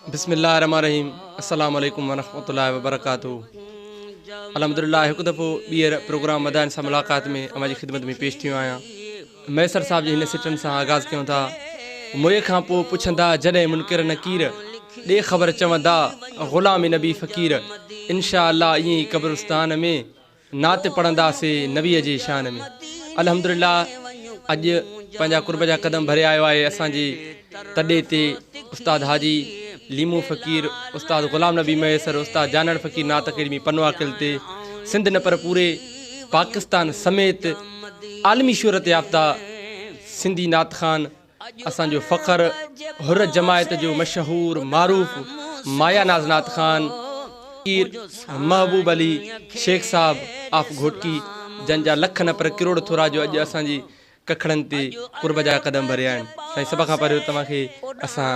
بسم الله الرحمن الرحيم السلام عليڪم ورحمة الله وبرڪاته الحمدلله هڪ دفعو ٻيهر پروگرام مدائن سان ملاقات ۾ اوهان جي خدمت ۾ پيش ٿيو آهيان ميسر صاحب جي هن سٽن سان آغاز ڪيون ٿا موئي کان پوء پڇندا جڏهن منڪر نڪير ڏي خبر چوندا غلام نبي فقير انشاء الله ائين ئي قبرستان ۾ نعت پڙهنداسي نبيء جي شان ۾. الحمدلله اڄ پنهنجا قرب جا قدم ڀري آيو آهي اسان جي تڏي تي استاد حاجي ليمو فقير استاد غلام نبي مهيسر استاد جانڻ فقير نعت اڪيڊمي پنوعاقل تي سنڌ نه پر پوري پاڪستان سميت عالمي شهرت يافته سنڌي نعت خوان اسان جو فخر حر جماعت جو مشهور معروف مايا ناز نعت خوان پير محبوب علي شيخ صاحب آف گهوٽڪي جن جا لک نه پر ڪروڙ ٿورا جو اڄ اسان جي ڪکڙن تي قرب جا قدم ڀريا آهن. سائين سڀ کان پهريون توهان کي اسان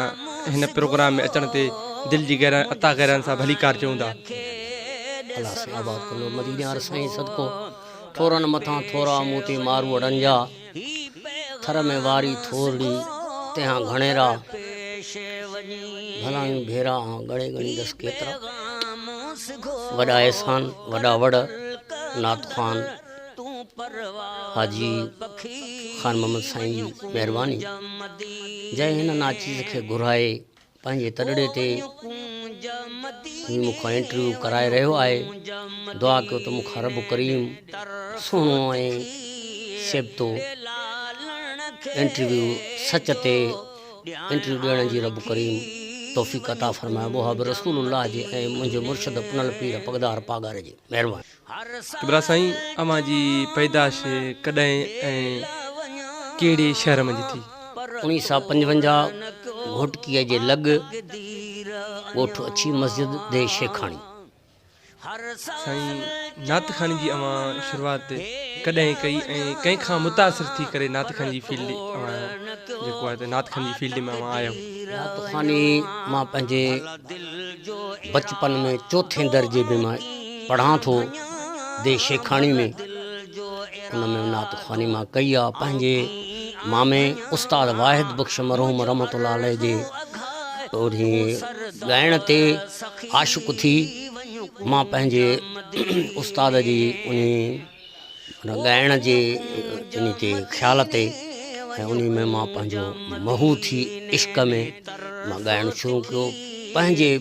هن پروگرام ۾ اچڻ تي دل جي گهرائين عطا گهرائين سان ڀليڪار چئون ٿا. الله سائين آباد ڪندو مديني وارا سائين صدقو ٿورن مٿان ٿورا مون تي ماروئڙن جا. ٿر ۾ واري ٿورڙي، تنهان گهڻيرا، ڀلايون ڀيرا آن ڳڻي ڳڻيندس ڪيترا. وڏا احسان، وڏا وڙ، نعت خوان حاجي خان محمد سائين جي مهرباني، جنهن هن ناچيز کي گهرائي پنهنجي تڏڙي تي هي مون کان انٽرويو ڪرائي رهيو آهي دعا ڪيو ته مون کان رب ڪريم سهڻو ۽ سيبتو انٽرويو سچ تي انٽرويو ڏيڻ جي رب ڪريم توفيق عطا فرمائي محب رسول الله جي ۽ منهنجي مرشد پنهل پير پڳدار پاڳاري جي مهرباني. قبلا سائين اوهان جي پيدائش ڪڏهن ۽ ڪهڙي شهر منجهه ٿي؟ اوڻيهه سئو پنجونجاهه گهوٽڪيء جي لڳ ڳوٺ اڇي مسجد ديهه شيخاڻي. سائين نعت خواني جي اوهان شروعات ڪڏهن ڪئي ۽ ڪنهن کان متاثر ٿي ڪري نعت خواني جي فيلڊ اوهان جيڪو آهي ته نعت خواني جي فيلڊ ۾ اوهان آيو؟ نعت خواني مان پنهنجي بچپن ۾ چوٿين درجي ۾ مان پڙهان ٿو ديهه شيخاڻي ۾ ان ۾ نعت خواني مان ڪئي آ پنهنجي مامي استاد واحد بخش مرحوم رحمت الله عليه جي انهي ڳائڻ تي عاشق ٿي مان پنهنجي استاد جي انهي ڳائڻ جي انهي تي خيال تي ۽ انهي ۾ مان پنهنجو محو ٿي عشق ۾ مان ڳائڻ شروع ڪيو پنهنجي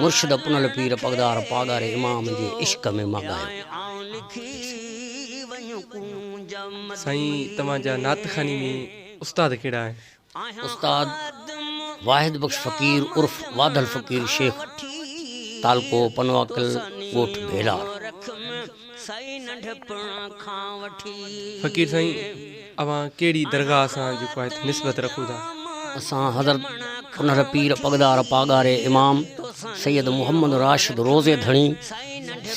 مرشد پنهل پير پڳدار پاڳاري امام جي عشق ۾ مان ڳايو. سائين توهان جا نعت خواني ۾ استاد ڪهڙا آهن؟ استاد واحد بخش فقير عرف واڌل فقير شيخ تعلقو پنوعاقل ڳوٺ ڀيلار. فقير سائين اوهان ڪهڙي درگاهه سان جيڪو آهي نسبت رکو ٿا؟ اسان حضرت پنهل پير پڳدار پاڳاري امام سيد محمد راشد روضي ڌڻي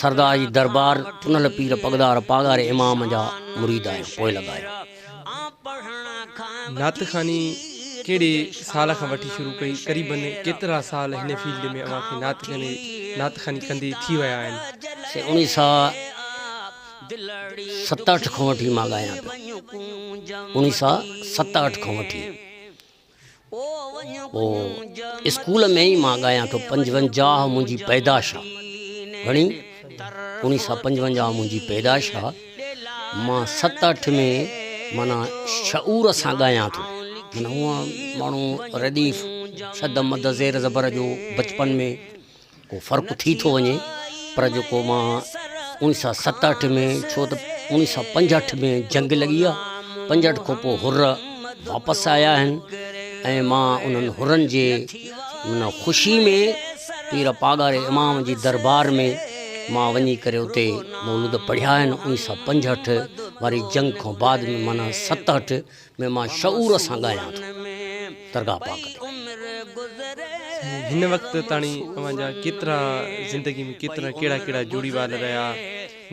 سردار جي دربار پنهل پير پڳدار پاڳاري امام جا مريد آهيون پوئلڳ آهيون. نعت خواني ڪهڙي سال کان وٺي شروع ڪئي قريبن ڪيترا سال هن فيلڊ ۾ اوهان کي نعت خواني نعت خواني ڪندي ٿي ويا آهن؟ سي اوڻيهه سئو 67 کان وٺي مان ڳايان پيو اوڻيهه سئو 67 کان وٺي پوء اسڪول ۾ ئي مان ڳايان ٿو 55 منهنجي پيدائش آ گهڻي اوڻيهه سئو 55 منهنجي پيدائش آ مان ست اٺ ۾ معنيٰ شعور سان ڳايان ٿو معنيٰ هونء ماڻهو رديف شد مد زير زبر جو بچپن ۾ ڪو فرق ٿي ٿو وڃي پر جيڪو مان اوڻيهه سؤ 67 ۾ ڇو ته اوڻيهه سؤ 65 ۾ جنگ لڳي آ 65 کان پوء حر واپس آيا آهن ۽ مان انهن حرن جي معنيٰ خوشي ۾ پير پاڳاري امام جي دربار ۾ مان وڃي ڪري اتي مولود پڙهيا آهن اوڻيهه سؤ 65 واري جنگ کان بعد ۾ معنيٰ 67 ۾ مان شعور سان ڳايان ٿو درگاهه پاڪ تي. سائين هن وقت تاڻي اوهان جا ڪيترا زندگي ۾ ڪيترا ڪهڙا ڪهڙا جوڙيوال رهيا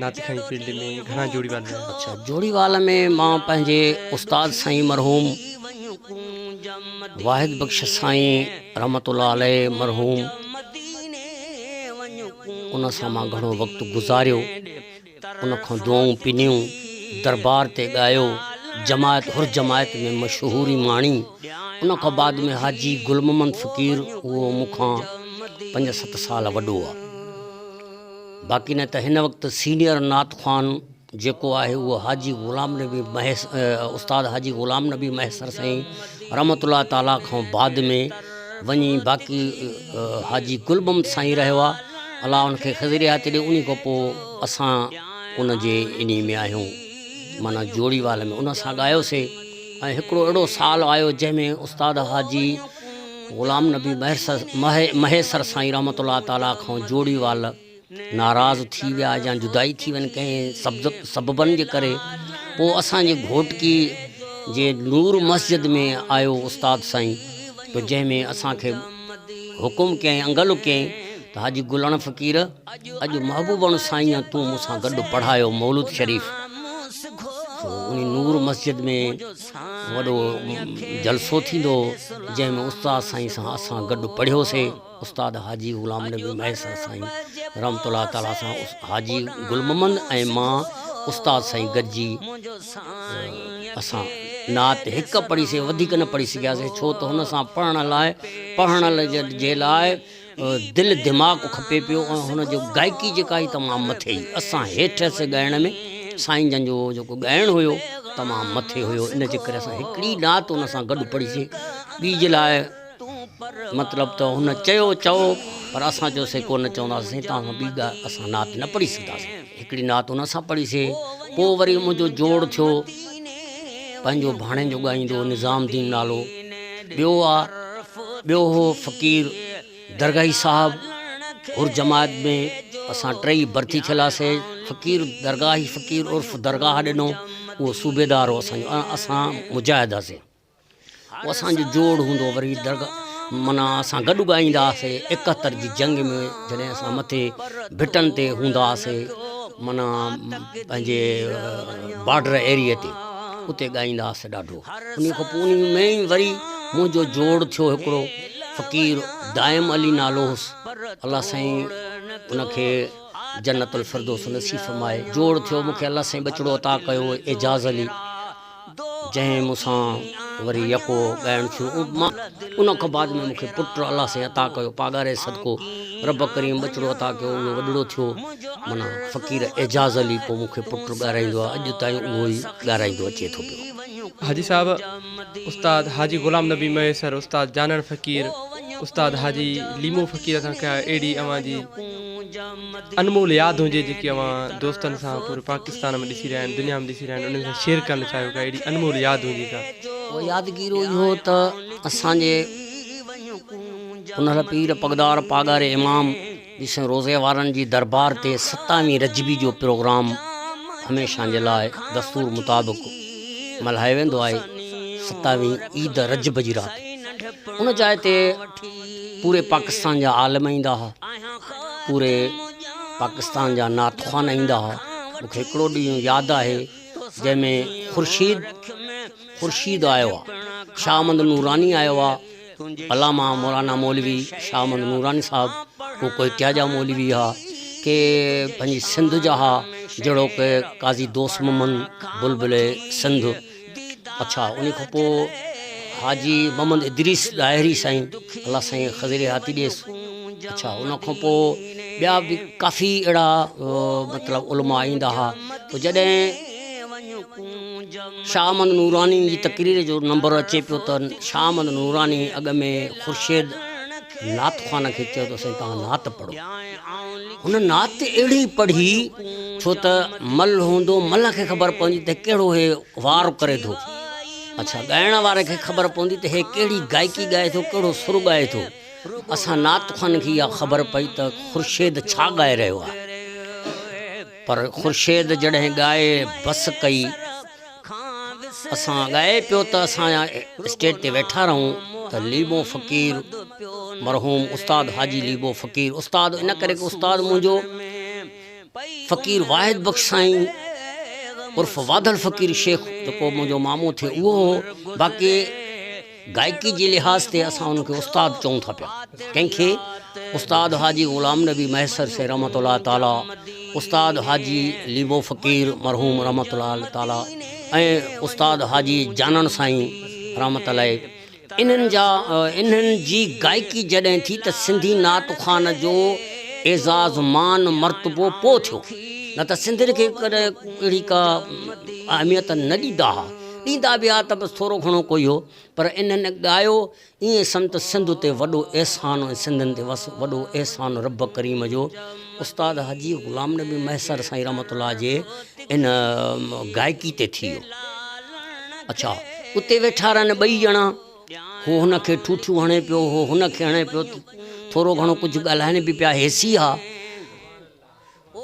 نعت خواني فيلڊ ۾ گهڻا جوڙيوال رهيا؟ اڇا جوڙيوال ۾ مان پنهنجي استاد سائين مرحوم واحد بخش سائين رحمت الله عليه مرحوم ان سان مان گهڻو وقت گذاريو. ان کان دعائون پنيون، دربار تي ڳايو، جماعت حر جماعت ۾ مشهوري ماڻي. ان کان بعد ۾ حاجي گل محمد فقير اهو مون کان پنج ست سال وڏو آ. باقي نه ته هن وقت سينيئر نعت خوان جيڪو آهي اهو حاجي غلام نبي مهيس استاد حاجي غلام نبي مهيسر سائين رحمت الله تعالي کان بعد ۾ وڃي باقي حاجي گل محمد سائين رهيو آ الله ان کي خضر حياتي ڏي انهي کان پوء اسان ان جي انهي ۾ آهيون معنيٰ جوڙي وال ۾ ان سان ڳايوسي ۽ هڪڙو اهڙو سال آيو جنهن ۾ استاد حاجي غلام نبي مهيسر سائين رحمت الله تعالي کان جوڙي وال ناراض ٿي ويا يا جدائي ٿي وين ڪنهن سببن جي ڪري پوء اسان جي گهوٽڪي جي نور مسجد ۾ آيو استاد سائين ته جنهن ۾ اسان کي حڪم ڪيائين انگل ڪيائين ته حاجي گلڻ فقير اڄ محبوبڻ سائين تون مون سان گڏ پڙهايو مولود شريف سو انهي نور مسجد ۾ وڏو جلسو ٿيندو هو جنهن ۾ استاد سائين سان اسان گڏ پڙهيوسي. استاد حاجي غلام نبي مهيسر سائين رحمت الله تعالٰي سان حاجي گل محمد ۽ مان استاد سائين گڏجي اسان نعت هڪ پڙهي سي وڌيڪ نه پڙهي سگهياسي ڇو ته هن سان پڙهڻ لاء پڙهڻ جي لاء دل دماغ کپي پيو ۽ هن جو گائڪي جيڪا هئي تمام مٿي هئي اسان هيٺ هئسي ڳائڻ ۾ سائين جن جو جيڪو ڳائڻ هيو تمام مٿي هيو ان جي ڪري اسان هڪڙي نعت هن سان گڏ پڙهي سي ٻي جي لاء مطلب ته هن چيو چئو پر اسان چيوسين ڪو نه چونداسين توهان کان ٻي ڳالهه اسان نعت نه پڙهي سگهنداسين. هڪڙي نعت هن سان پڙهيسين پوء وري منهنجو جوڙ ٿيو پنهنجو ڀاڻيجو ڳائيندو هو نظام الدين نالو ٻيو آ ٻيو هو فقير درگاهي صاحب حر جماعت ۾ اسان ٽئي ڀرتي ٿيل هئاسين فقير درگاهي فقير عرف درگاهه ڏنو اهو صوبيدار هو اسان جو اسان مجاهد هئاسين. پوء اسان جو جوڙ هوندو هو وري درگاهه معنيٰ اسان گڏ ڳائيندا هئاسي ايڪهتر جي جنگ ۾ جڏهن اسان مٿي ڀٽن تي هوندا هئاسي معنيٰ پنهنجي بارڊر ايريي تي اتي ڳائيندا هئاسي ڏاڍو ان کان پوء ان ۾ ئي وري منهنجو جوڙ ٿيو هڪڙو فقير دائم علي نالو هوس الله سائين ان کي جنت الفردوس نصيب فرمائي جوڙ ٿيو مونکي الله سائين ٻچڙو عطا ڪيو اعجاز علي جنهن مون سان وري يڪو ڳائڻ شروع مان ان کان بعد ۾ مون کي پٽ الله سائين عطا ڪيو پاڳاري صدقو رب ڪريم ٻچڙو عطا ڪيو اهو وڏڙو ٿيو معنيٰ فقير اعجاز علي پوء مون کي پٽ ڳارائيندو آهي اڄ تائين اهو ئي ڳارائيندو اچي ٿو پيو. حاجي صاحب استاد حاجي غلام نبي مهيسر استاد جانڻ فقير استاد حاجي ليمو فقير سان ڪا اهڙي اوهان جي انمول ياد هجي جيڪي اوهان دوستن سان پوري پاڪستان ۾ ڏسي رهيا آهن دنيا ۾ ڏسي رهيا آهن انهن سان شيئر ڪرڻ چاهيو ڪا اهڙي انمول ياد هجي ڪا. اهو يادگيرو اهو ته اسان جي انهل پير پڳدار پاڳاري امام جي روضي وارن جي دربار تي ستاويهين رجبي جو پروگرام هميشه جي لاء دستور مطابق ملهايو ويندو آهي ستاويهين عيد رجب جي رات ان جاء تي پوري پاڪستان جا عالم ايندا ها پوري پاڪستان جا نعت خوان ايندا ها مون کي هڪڙو ڏينهن ياد آهي جنهن ۾ خورشيد خورشيد آيو آ شاهه محمد نوراني آيو آ علامه مولانا مولوي شاهه محمد نوراني صاحب هو ڪوئٽيا جا مولوي ها ڪي پنهنجي سنڌ جا ها جهڙوڪ قاضي دوست محمد بلبل سنڌ اڇا انهي کان پوء حاجي محمد ادريس ڏاهري سائين الله سائين خضر حياتي ڏيس اڇا ان کان پوء ٻيا به ڪافي اهڙا مطلب علماء ايندا هئا پوء جڏهن شاهه محمد نوراني جي تقرير جو نمبر اچي پيو ته شاهه محمد نوراني اڳ ۾ خورشيد نعت خوان کي چيو ته سائين توهان نعت پڙهو هن نعت اهڙي پڙهي ڇو ته ملهه هوندو ملهه کي خبر پوندي ته ڪهڙو هي وار ڪري ٿو اڇا ڳائڻ واري کي خبر پوندي ته هي ڪهڙي گائڪي ڳائي ٿو ڪهڙو سر ڳائي ٿو اسان نعت خوان کي اها خبر پئي ته خورشيد ڇا ڳائي رهيو آهي پر خورشيد جڏهن ڳائي بس ڪئي اسان ڳائي پيو ته اسان اسٽيج تي ويٺا رهون ته ليبو فقير مرحوم استاد حاجي ليبو فقير استاد ان ڪري ڪه استاد منهنجو فقير واحد بخش سائين عرف واڌل فقير شيخ جيڪو منهنجو مامو ٿئي اهو هو باقي گائڪي جي لحاظ تي اسان ان کي استاد چئون ٿا پيا. ڪنهن کي؟ استاد حاجي غلام نبي مهيسر سين رحمة الله تعاليٰ، استاد حاجي ليبو فقير مرحوم رحمة الله تعاليٰ ۽ استاد حاجي جانڻ سائين رحمة الله. انهن جا انهن جي گائڪي جڏهن ٿي ته سنڌي نعت خوان جو اعزاز مان مرتبو پوء ٿيو نه ته سنڌين کي ڪڏهن اهڙي ڪا اهميت نه ڏيندا ها ڏيندا به ها ته بس ٿورو گهڻو ڪوئي هو پر انهن ڳايو ائين سمجهه ته سنڌ تي وڏو احسان ۽ سنڌين تي وڏو احسان رب ڪريم جو استاد حاجي غلام نبي مهيسر سائين رحمت الله جي ان گائڪي تي ٿي ويو. اڇا اتي ويٺا رهن ٻئي ڄڻا هو هن کي ٺوٺيون هڻي پيو هو هن کي هڻي پيو ٿورو گهڻو ڪجهه ڳالهائن به پيا هيسي ها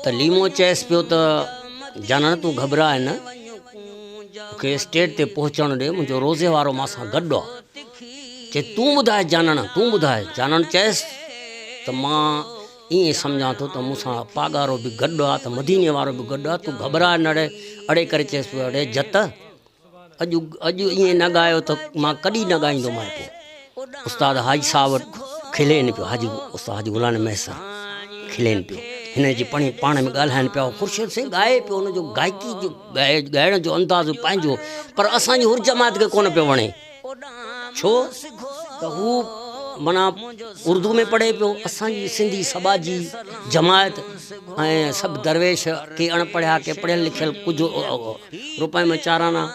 ته ليمو چيس پيو ته جانڻ تون گهٻراء نه مون کي اسٽيج تي پهچڻ ڏي منهنجو روزي وارو مان سان گڏ آ چي تون ٻڌاء جانڻ تون ٻڌاء جانڻ چيس ته مان ائين سمجهان ٿو ته مون سان پاڳارو به گڏ آ ته مديني وارو به گڏ آ تون گهٻراء نه اڙي اڙي ڪري چيس پيو اڙي جت اڄ اڄ ائين نه ڳايو ته مان ڪڏهن نه ڳائيندومانء پوء استاد حاجي صاحب وٽ کلين پيو حاجي استاد حاجي غلام مهيسر کلين پيو هن جي پڻي پاڻ ۾ ڳالهائن پيا خورشيد سائين ڳائي پيو هن جو گائڪي جو ڳائڻ جو انداز پنهنجو پر اسان جي حر جماعت کي ڪونه پيو وڻي ڇو ته هو معنيٰ اردو ۾ پڙهي پيو اسان جي سنڌي سٻاجهي جماعت ۽ سڀ درويش ڪي اڻ پڙهيا ڪي پڙهيل لکيل ڪجهه روپئي ۾ چار آنا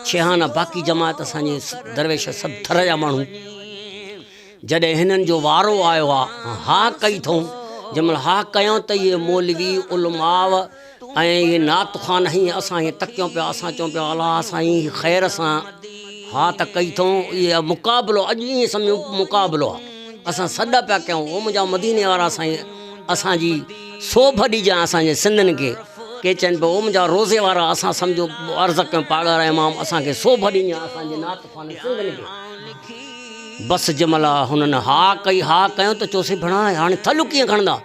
ڇهه آنا باقي جماعت اسان جي درويش سڀ ٿر جا ماڻهو جڏهن هنن جو وارو آيو آ ها ڪئي اٿئون جنهن مهل ها ڪيائون ته اهي مولوي علماء ۽ اهي نعت خوان هيئن اسان هيئن تڪيون پيا اسان چئون پيا الله سائين هي خير سان ها ته ڪئي اٿئون اهي مقابلو اڄ ائين سمجهو مقابلو آ اسان سڏ پيا ڪيون او منهنجا مديني وارا سائين اسان جي سوڀ ڏجان اسان جي سنڌين کي ڪي چون پيا او منهنجا روزي وارا اسان سمجهو عرض ڪيون پاڳارا امام اسان کي سوڀ ڏجان اسان جي نعت خوان سنڌين کي بس جنهن مهل هنن ها ڪئي ها ڪيو ته چوسين ڀڻا هاڻي ٿلهو ڪيئن کڻندا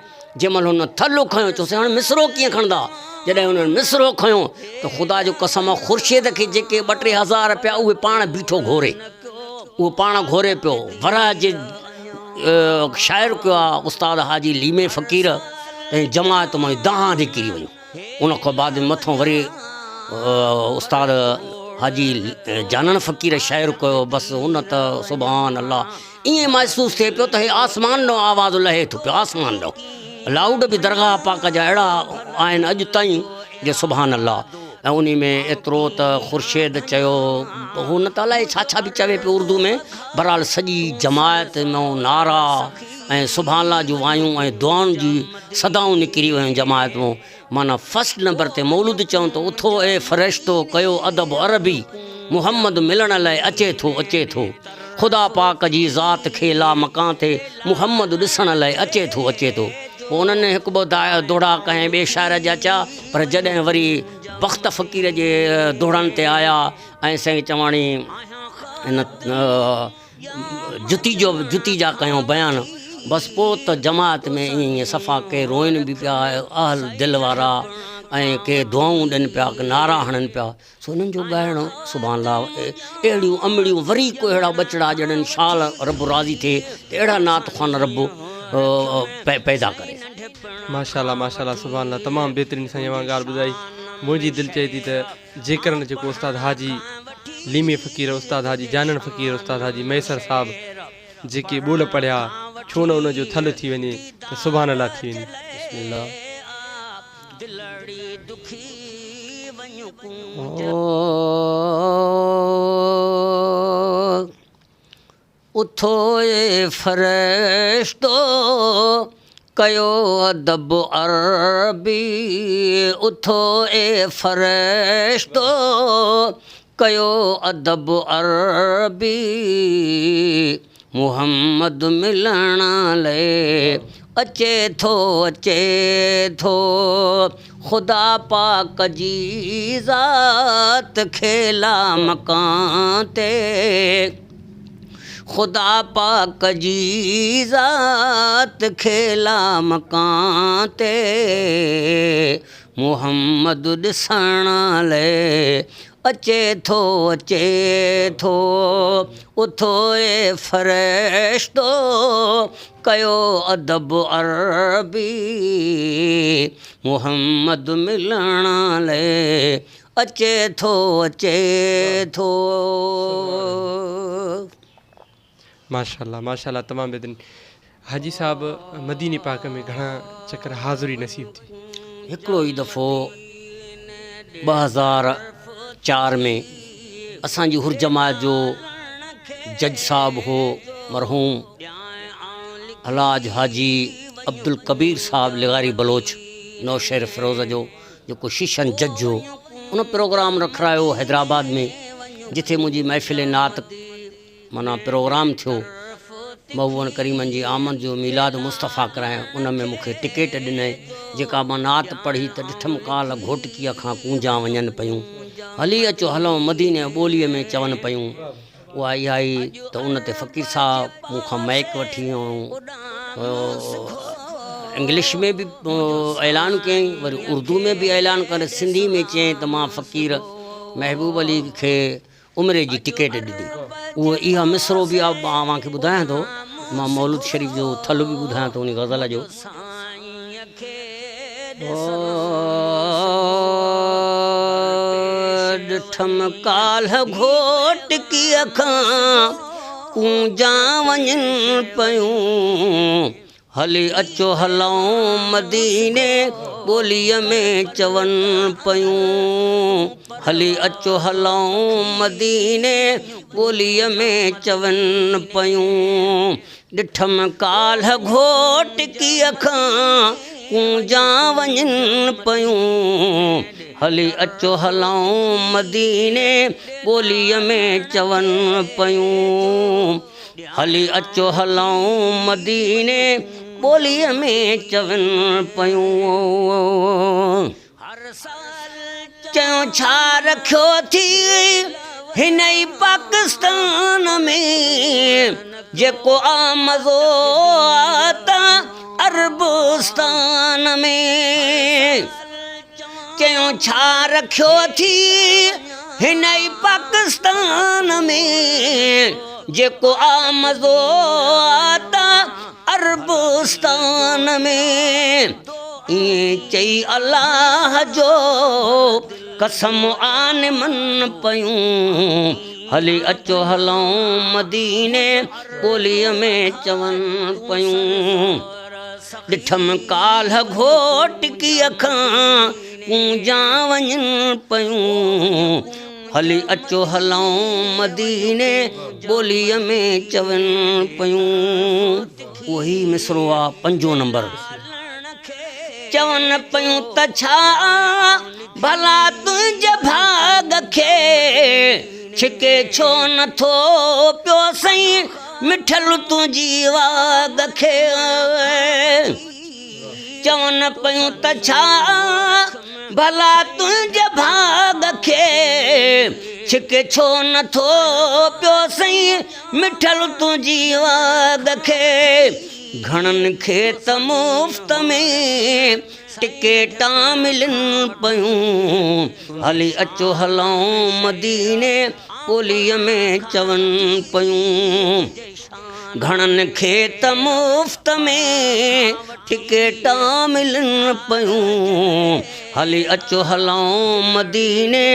جنهن مهل هن ٿلهو کنيو چوسين هاڻي مصرو ڪيئن کڻندا جڏهن هنن مصرو کنيو ته خدا جو قسم آ خورشيد کي جيڪي ٻه ٽي هزار پيا اهي پاڻ بيٺو گهوري اهو پاڻ گهوري پيو ورهه جي شاعر ڪيو آ استاد حاجي ليمي فقير تنهن جماعت مان دانهن نڪري ويون ان کان بعد مٿو وري استاد حاجي جانڻ فقير شعر ڪيو بس ان ته سبحان الله ائين محسوس ٿئي پيو ته هي آسمان ڏانهن آواز لهي ٿو پيو آسمان ڏانهن لاؤڊ به درگاهه پاڪ جا اهڙا آهن اڄ تائين جو سبحان الله ۽ انهي ۾ ايترو ته خورشيد چيو هو نه ته الائي ڇا ڇا به چوي پيو اردو ۾ بهرحال سڄي جماعت مان نعرا ۽ سبحان الله جون وايون ۽ دعائن جي صدائون نڪري ويون جماعت مان معنيٰ فرسٽ نمبر تي مولود چون ته اٿو اي فرشتو ڪيو ادب عربي محمد ملڻ لئه اچي ٿو اچي ٿو خدا پاڪ جي ذات کي لا مڪان تي محمد ڏسڻ لئه اچي ٿو اچي ٿو پوء انهن هڪ ٻه دوهڙا ڪنهن ٻئي شاعر جا چيا پر جڏهن وري بخت فقير جي دوهڙن تي آيا ۽ سائين چواڻي هن جتي جو جتي جا ڪيون بيان بس پوء ته جماعت ۾ ائين ائين صفا ڪي روئن به پيا اهل دل وارا ۽ ڪي دعائون ڏين پيا ڪي نعرا هڻن پيا سو انهن جو ڳائڻ سبحان الله اهڙيون امڙيون وري ڪو اهڙا ٻچڙا ڄڻن شال رب راضي ٿئي ته اهڙا نعت خوان رب پيدا ڪري. ماشاءالله ماشاءالله سبحان الله تمام بهترين سائين اوهان ڳالهه ٻڌائي منهنجي دل چئي ٿي ته جيڪر نه جيڪو استاد حاجي ليمي فقير استاد حاجي جانڻ فقير استاد حاجي مهيسر صاحب جيڪي ٻول پڙهيا ڇو نه ان جو ٿلهه ٿي وڃي ته سبحان الله ٿي وڃي. بسم الله. اٿو اي فرشتو ڪيو ادب عربي اٿو اي فرشتو ڪيو ادب عربي محمد ملڻ لئي اچي ٿو اچي ٿو خدا پاڪ جي ذات کي لامڪان تي خدا پاڪ جي ذات کي لامڪان تي محمد ڏسڻ لئي اچي ٿو اچي ٿو اٿو اي فرشتو ڪيو ادب عربي محمد ملڻ لئي اچي ٿو اچي ٿو. ماشاءالله ماشاءالله تمام بهترين حاجي صاحب مديني پاڪ ۾ گهڻا چڪر حاضري نصيب ٿي. هڪڙو ئي دفعو 2004 ۾ اسان جي حر جماعت جو جج صاحب هو مرحوم الحاج حاجي عبدالڪبير صاحب لغاري بلوچ نوشهر فيروز جو جيڪو شيشن جج هو ان پروگرام رکرايو حيدرآباد ۾ جتي منهنجي محفل نعت معنيٰ پروگرام ٿيو، محبوبن ڪريمن جي آمد جو ميلاد مصطفيٰ ڪرايائين، ان ۾ مون کي ٽڪيٽ ڏنائين، جيڪا مان نعت پڙهي ته ڏٺم ڪالهه گهوٽڪيء کان ڪونجان وڃن پيون، هلي اچو هلون مديني ٻوليء ۾ چون پيون، اها اها ئي ته ان تي فقير صاحب مون کان مائيڪ وٺي ۽ انگلش ۾ به اعلان ڪيائين، وري اردو ۾ به اعلان ڪري سنڌي ۾ چيائين ته مان فقير محبوب علي کي عمري جي ٽڪيٽ ڏني. اهو اها مصرعو به اوهان کي ٻڌايان ٿو. مان مولود شريف جو ٿلهه به ٻڌايان ٿو انهي غزل جو. ڏٺم ڪالهه گهوٽڪيء کان ڪونجان وڃن پيون. هلي اچو هلون مديني ٻوليء ۾ چون پيون هلي اچو هلون مديني ٻوليء ۾ چون پيون ڏٺم ڪالهه گهوٽڪيء کان ڪونجان وڃن پيون هلي اچو هلون مديني ٻوليء ۾ چون پيون. هلي اچو هلون مديني ٻوليء ۾ چون پيون. چيو ڇا رکيو ٿي هن ئي پاڪستان ۾ جيڪو آ مزو آ ته عربستان ۾. چيو ڇا رکيو ٿي هن ئي پاڪستان ۾ جيڪو آ مزو آ ته عربستان ۾ ائين چئي الله جو قسم آن من پيون هلي اچو هلون مديني ٻوليء ۾ چون پيون. ڏٺم ڪالهه گهوٽڪيء کان ڪونجان وڃن پيون، هلي اچو هلون مديني ٻوليء ۾ چون پيون. اهو هي مصرعو آ پنجون نمبر. چون پيون ته ڇا ڀلا تنهنجي ڀاڳ کي ڇڪي ڇو نٿو پيو سائين. مٺل تنهنجي واڳ کي چون پيون ته ڇا ڀلا تنهنجي ڀاڳ کي ڇڪي ڇو نٿو پيو سائين مٺل تنهنجي واڳ کي گهڻن کي ته مفت ۾ ٽڪيٽان ملن پيون، هلي اچو هلون مديني ٻوليء ۾ چون پيون. گهڻن کي ته مفت ۾ ٽڪيٽان ملن پيون، هلي اچو هلون مديني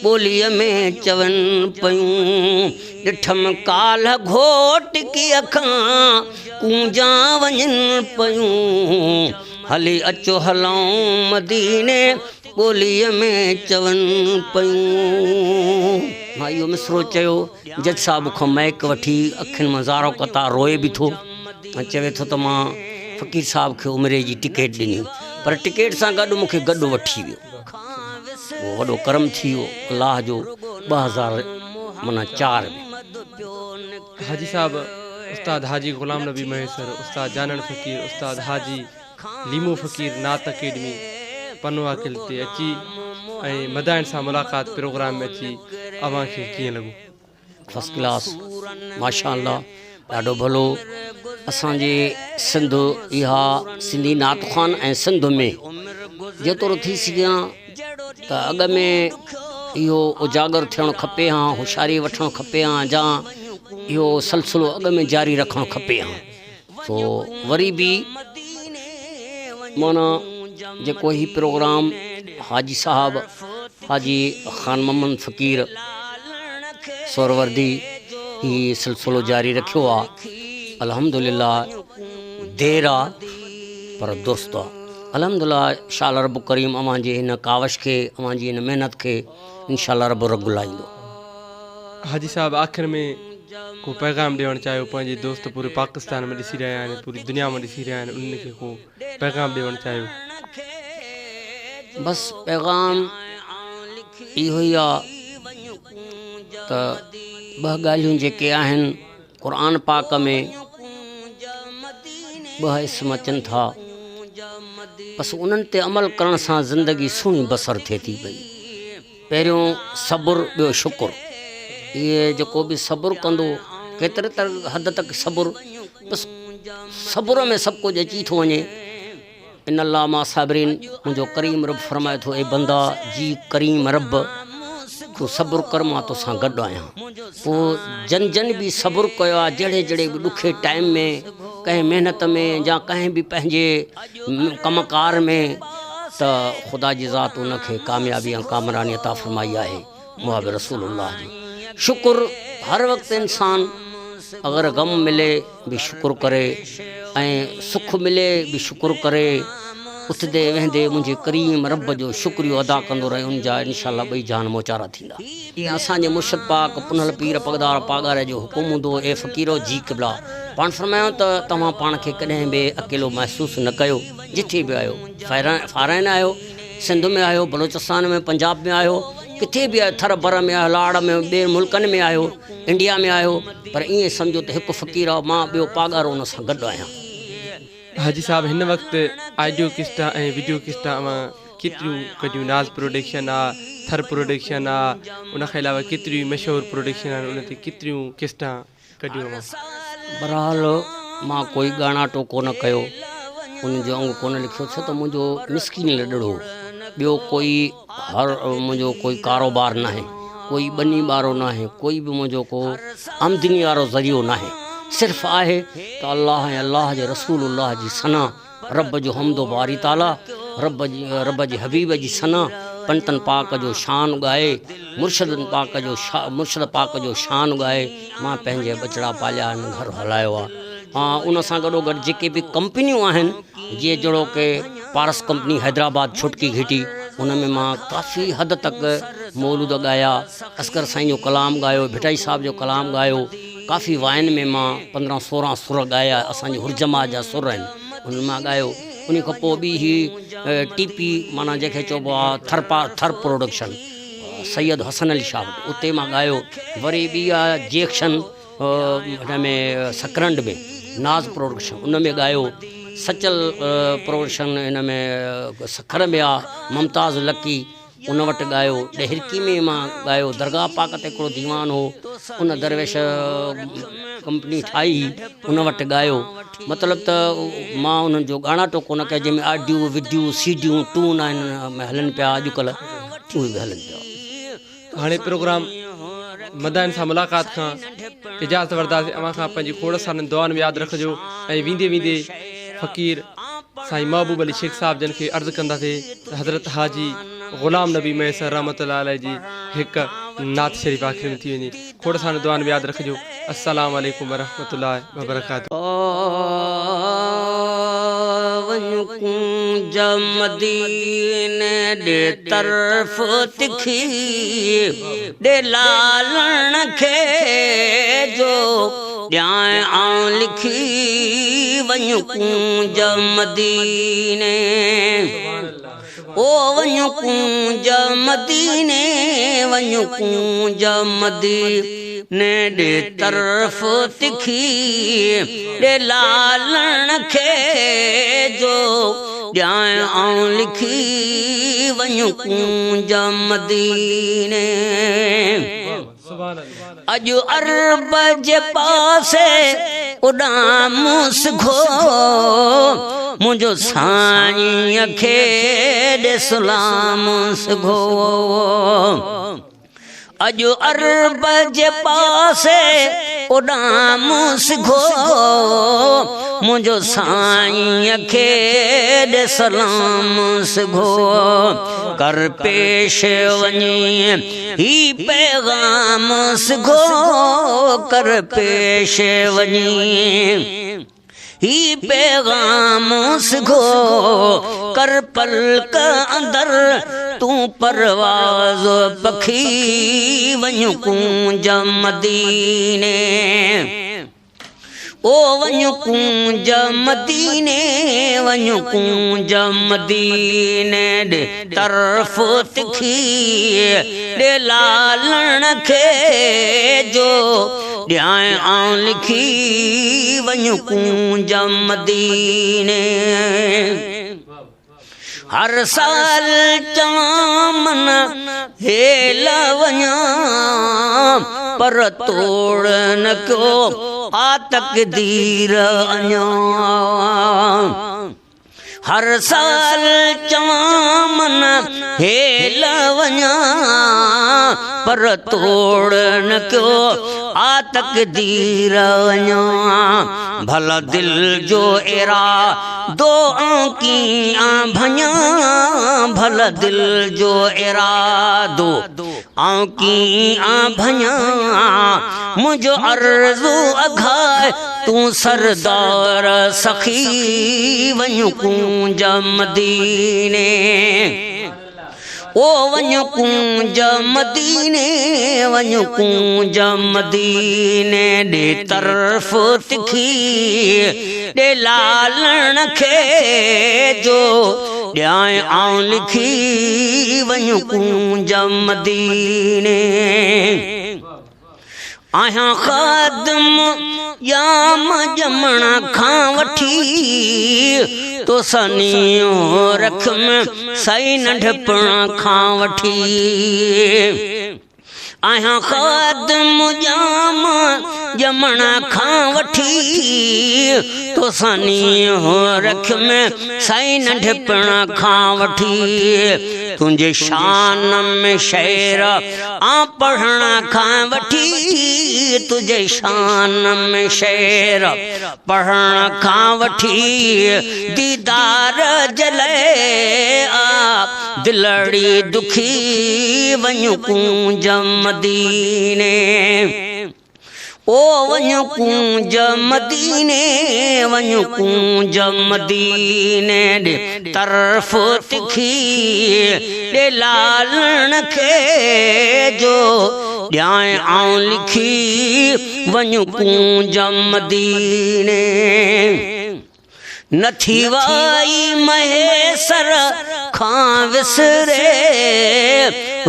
ٻوليء ۾ چون پيون. ڏٺم ڪالهه گهوٽڪيء کان ڪونجان وڃن پيون. هلي اچو هلون مديني ٻوليء ۾ چون پيون. مان اهو مصرعو چيو، جج صاحب کان مائيڪ وٺي اکين مان زارو قطار روئي به ٿو ۽ چوي ٿو ته مان فقير صاحب کي عمري جي ٽڪيٽ ڏني پر ٽڪيٽ سان گڏ مون کي گڏ وٺي ويو. اهو وڏو ڪرم ٿي ويو الله جو 2000 معنيٰ 4 ۾. حاجي صاحب، استاد حاجي غلام نبي مهيسر، استاد جانڻ فقير، استاد حاجي ليمو فقير نعت اڪيڊمي پنوعاقل تي اچي ۽ مداحن سان ملاقات پروگرام ۾ اچي اوهان کي ڪيئن لڳو؟ فرسٽ ڪلاس ماشاء الله ڏاڍو ڀلو اسان جي سنڌ اها سنڌي نعت خوان ۽ سنڌ ۾ جيترو ٿي سگهيان ته اڳ ۾ اهو اجاگر ٿيڻ کپي ها هوشياري وٺڻ کپي ها جا اهو سلسلو اڳ ۾ جاري رکڻ کپي ها سو وري به معنيٰ جيڪو هي پروگرام حاجي صاحب حاجي خان محمد فقير سهروردي هي سلسلو جاري رکيو آ. الحمدلله دير آ پر درست آ. الحمدلله شاء الله رب ڪريم اوهان جي هن ڪاوش کي اوهان جي هن محنت کي انشاء الله رب رنگ لائيندو. حاجي صاحب آخر ۾ ڪو پيغام ڏيڻ چاهيو پنهنجي دوست پوري پاڪستان ۾ ڏسي رهيا آهن پوري دنيا ۾ ڏسي رهيا آهن انهن کي ڪو پيغام ڏيڻ چاهيو. بس پيغام اهو ئي آ ته ٻه ڳالهيون جيڪي آهن قرآن پاڪ ۾ ٻه اسم اچن ٿا بس انهن تي عمل ڪرڻ سان زندگي سهڻي بسر ٿئي ٿي پئي. پهريون صبر ٻيو شڪر. اهي جيڪو به صبر ڪندو ڪيتري تر حد تڪ صبر بس صبر ۾ سڀ ڪجهه اچي ٿو وڃي ان الله مع الصابرين منهنجو ڪريم رب فرمائي ٿو اي بندا جي ڪريم رب تون صبر ڪر مان توسان گڏ آهيان پوء جن جن به صبر ڪيو آهي جهڙي جهڙي به ڏکي ٽائيم ۾ ڪنهن محنت ۾ يا ڪنهن به پنهنجي ڪم ڪار ۾ ته خدا جي ذات ان کي ڪاميابي ۽ ڪامراني عطا فرمائي آهي محب رسول الله جي شڪر هر وقت انسان اگر غم ملي به شڪر ڪري ۽ سک ملي به شڪر ڪري اٿندي ويهندي منهنجي ڪريم رب جو شڪريو ادا ڪندو رهي ان جا انشاء الله ٻئي جهان موچارا ٿيندا. جيئن اسان جي مرشد پاڪ پنهل پير پڳدار پاڳاري جو حڪم هوندو هو، اي فقيرو! جي قبلا! پاڻ فرمايائون ته توهان پاڻ کي ڪڏهن به اڪيلو محسوس نه ڪيو، جٿي به آهيو، فارين آهيو، سنڌ ۾ آهيو، بلوچستان ۾، پنجاب ۾ آهيو، ڪٿي به آهيو، ٿر بر ۾ آهيو، لاڙ ۾، ٻين ملڪن ۾ آهيو، انڊيا ۾ آهيو، پر ائين سمجهو ته هڪ فقير آهي، مان ٻيو پاڳارو ان سان گڏ آهيان. حاجي صاحب هن وقت آڊيو ڪسٽا ۽ وڊيو ڪسٽا اوهان ڪيتريون ڪڍيون ناز پروڊڪشن آ ٿر پروڊڪشن آ ان کان علاوه ڪيتريون ئي مشهور پروڊڪشن آهن ان تي ڪيتريون ڪسٽا ڪڍيون اوهان. بھرحال مان ڪوئي ڳاڻاٽو ڪونه ڪيو ان جو انگ ڪونه لکيو ڇو ته منھنجو مسڪين لڏڙو ٻيو ڪوئي ھر منھنجو ڪوئي ڪاروبار ناھي ڪوئي ٻني ٻارو ناھي ڪوئي به منھنجو ڪو آمدني وارو ذريعو ناھي صرف آھي ته الله ۽ الله جي رسول الله جي ثنا رب جو حمد و باري تعاليٰ، رب جي رب جي حبيب جي ثنا، پنجتن پاڪ جو شان ڳائي، مرشدن پاڪ جو مرشد پاڪ جو شان ڳائي، مان پنهنجي ٻچڙا پاليا آهن، گهر هلايو آهي. ها ان سان گڏو گڏ جيڪي به ڪمپنيون آهن جيئن جهڙوڪ پارس ڪمپني حيدرآباد ڇوٽڪي گهٽي ان ۾ مان ڪافي حد تڪ مولود ڳايا، اصغر سائين جو ڪلام ڳايو، ڀٽائي صاحب جو ڪلام ڳايو، ڪافي واين ۾ مان 15 16 سر ڳايا اسان جي حر جماعت جا سر آهن انهن مان ڳايو انهي کان پوء ٻي هي ٽي پي معنيٰ جنهن کي چئبو آهي ٿر پا ٿر پروڊڪشن سيد حسن علي شاهه وٽ اتي مان ڳايو وري ٻي آهي جي ايڪشن هن ۾ سڪرنڊ ۾ ناز پروڊڪشن ان ۾ ڳايو سچل پروڊڪشن هن ۾ سکر ۾ آهي ممتاز لڪي ان وٽ ڳايو، ڏهرڪي ۾ مان ڳايو، درگاهه پاڪ تي هڪڙو ديوان هو، ان درويش ڪمپني ٺاهي هئي، ان وٽ ڳايو. مطلب ته مان انهن جو ڳاڻاٽو ڪونه ڪيو، جنهن ۾ آڊيو، وڊيو، سي ڊيون، ٽون آهن هلن پيا اڄڪلهه، اهي به هلن پيا. هاڻي پروگرام مداحن سان ملاقات کان اجازت وٺنداسين، اوهان کان پنهنجي کوڙ سارين دعائن ۾ ياد رکجو ۽ ويندي ويندي فقير سائين محبوب علي شيخ صاحب جن کي عرض ڪنداسين ته حضرت حاجي غلام نبي مهيسر رحمة الله عليه جي هڪ نعت شريف آخر ۾ ٿي وڃي کوڙ سارين دعائن ۾ ياد رکجو السلام عليڪم ورحمة الله وبرڪاته. وڃ ڪونج مديني ڏي طرف تکي ڏي لالڻ کي جو ڏيانء آئون لکي وڃ ڪونج مديني او وڃ ڪونج مديني وڃ ڪونج مديني ڏي طرف تکي ڏي لالڻ کي جو ڏيانء آئون لکي وڃ ڪونج مديني. اڄ عرب جي پاسي اڏام سگهو منهنجو سائينء کي ڏي سلام سگهو. اڄ عرب جي پاسي اڏام سگهو، منهنجو سائينء کي ڏي سلام سگهو. ڪر پيش وڃي هي پيغام سگهو، ڪر پيش وڃي هي پيغام سگهو. ڪر پلڪ اندر تون پرواز پکي، وڃ ڪونج مديني، او وڃ ڪونج مديني، وڃ ڪونج مديني ڏي طرف تکي، ڏي لالڻ کي جو ڏيانء آئون لکي، وڃ ڪونج مديني. هر سال چوان من هيل وڃان، پر توڙ نه ڪيو آ تقدير اڃان. هر سال چوان من هيل وڃان، پر توڙ نه ڪيو آ تقدير اڃان. ڀل دل جو ارادو آئون ڪيئن ڀڃان، ڀل دل جو ارادو آئون ڪيئن ڀڃان. منهنجو عرض اگهاء تون سردار سخي، وڃ ڪونج مديني، او وڃ ڪونج مديني، وڃ ڪونج مديني ڏي طرف تکي، ڏي لالڻ کي جو ڏيانء آئون لکي، وڃ ڪونج مديني. آهيان خادم ڄام ڄمڻ کان وٺي، توسان نينهن رکم سائين ننڍپڻ کان وٺي. آهيان خادم ڄام ڄمڻ کان وٺي، توسان نينهن رکم سائين ننڍپڻ کان وٺي. تنهنجي شان ۾ شعر آن پڙهڻ کان وٺي، تنهنجي شان ۾ شعر پڙهڻ کان وٺي. ديدار جي لئه آ دلڙي دکي، وڃ ڪونج مديني، او وڃ ڪونج مديني، وڃ ڪونج مديني ڏي طرف تکي، ڏي لالڻ کي جو ڏيانء آئون لکي، وڃ ڪونج مديني. نٿي وائي مهيسر کان وسري،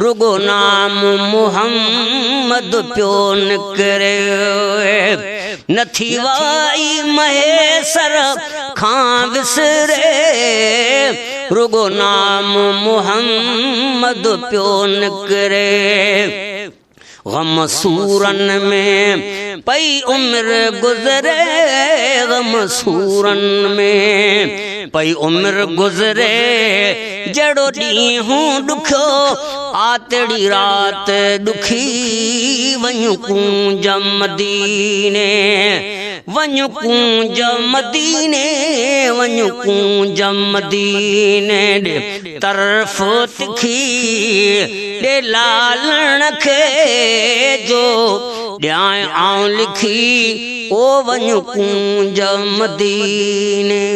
رڳو نام محمد پيو نڪري. نٿي وائي مهيسر کان وسري، رڳو نام محمد پيو نڪري. غم سورن ۾ پئي عمر گذري، غم سورن ۾ پئي عمر گذري. جهڙو ڏينهن ڏکيو آ تهڙي رات ڏکي، وڃ ڪونج مديني، وڃ ڪونج مديني، وڃ ڪونج مديني ڏي طرف تکي، ڏي لالڻ کي جو ڏيانء آئون لکي، او وڃ ڪونج مديني.